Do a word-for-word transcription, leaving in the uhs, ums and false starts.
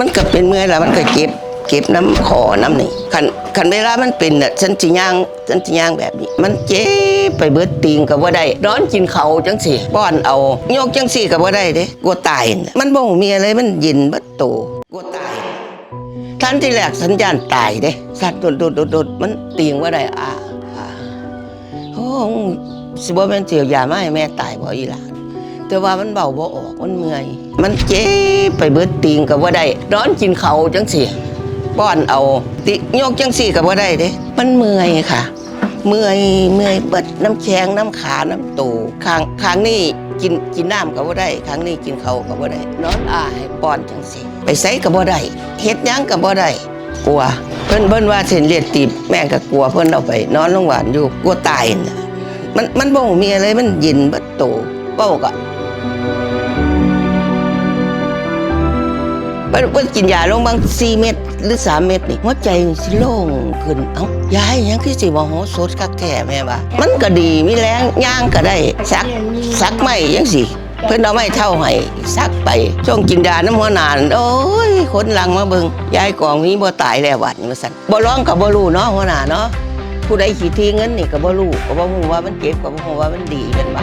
มันก็เป็นเมื่อยแล้วมันก็เจ็บ เจ็บนำข้อนำนี่ คัน คันเวลามันเป็นน่ะ ฉันสิย่าง ฉันสิย่างแบบนี้ มันเจ็บไปเบิด ตีงก็บ่ได้ นอนกินข้าวจั่งซี้ ป้อนเอา ยกจั่งซี้ก็บ่ได้เด้ กลัวตายน่ะ มันบ่ฮู้เมียเลย มันเย็นเบิดโต กลัวตาย ทันทีแรกฉันย้านตายเด้ สั่นโดดๆๆๆ มันตีงบ่ได้ อ่า อ่า โอ้ สิบ่แม่นสิเอายามาให้แม่ตายบ่อีหล่า แต่ว่ามันเว้าบ่ออก มันเมื่อย มันเจ็บไปเบิด ตีงก็บ่ได้ นอนกินข้าวจั่งซี้ ป้อนเอา ติ ยกจั่งซี้ก็บ่ได้เด้ มันเมื่อยค่ะ เมื่อย เมื่อยเบิด นำแข้ง นำขา นำโต ข้าง ข้างนี้กิน กินน้ำก็บ่ได้ ข้างนี้กินข้าวก็บ่ได้ นอนอ้าให้ป้อนจั่งซี้ ไปไสก็บ่ได้ เฮ็ดหยังก็บ่ได้ กลัว เพิ่น เพิ่นว่าเส้นเลือดตีบ แม่ก็กลัว เพิ่นเอาไปนอนโรงพยาบาลอยู่ กลัวตายน่ะ มัน มันบ่ฮู้เมียเลย มันเย็นเบิดโต เว้าก็ เพิ่น เพิ่นกินยาลงบางสี่เม็ดหรือสามเม็ดนี่ หัวใจมันสิโล่งขึ้น เอ้า ยายหยังคือสิมโหสถคักแท้แม่ว่า มันก็ดี มีแรง ย่างก็ได้ สัก สักไม้จั่งซี้ เพิ่นเอาไม้เฒ่าให้ สักไป ช่วงกินยานำหัวหน้านั่น โอ้ย คนหลั่งมาเบิ่ง ยายกองมีบ่ตายแล้วบัดนี้ ว่าซั่น บ่ลองก็บ่รู้เนาะ หัวหน้าเนาะ ผู้ใดขี้ถี่เงินนี่ก็บ่รู้ ก็บ่ฮู้ว่ามันเจ็บ ก็บ่ฮู้ว่ามันดี แม่นบ่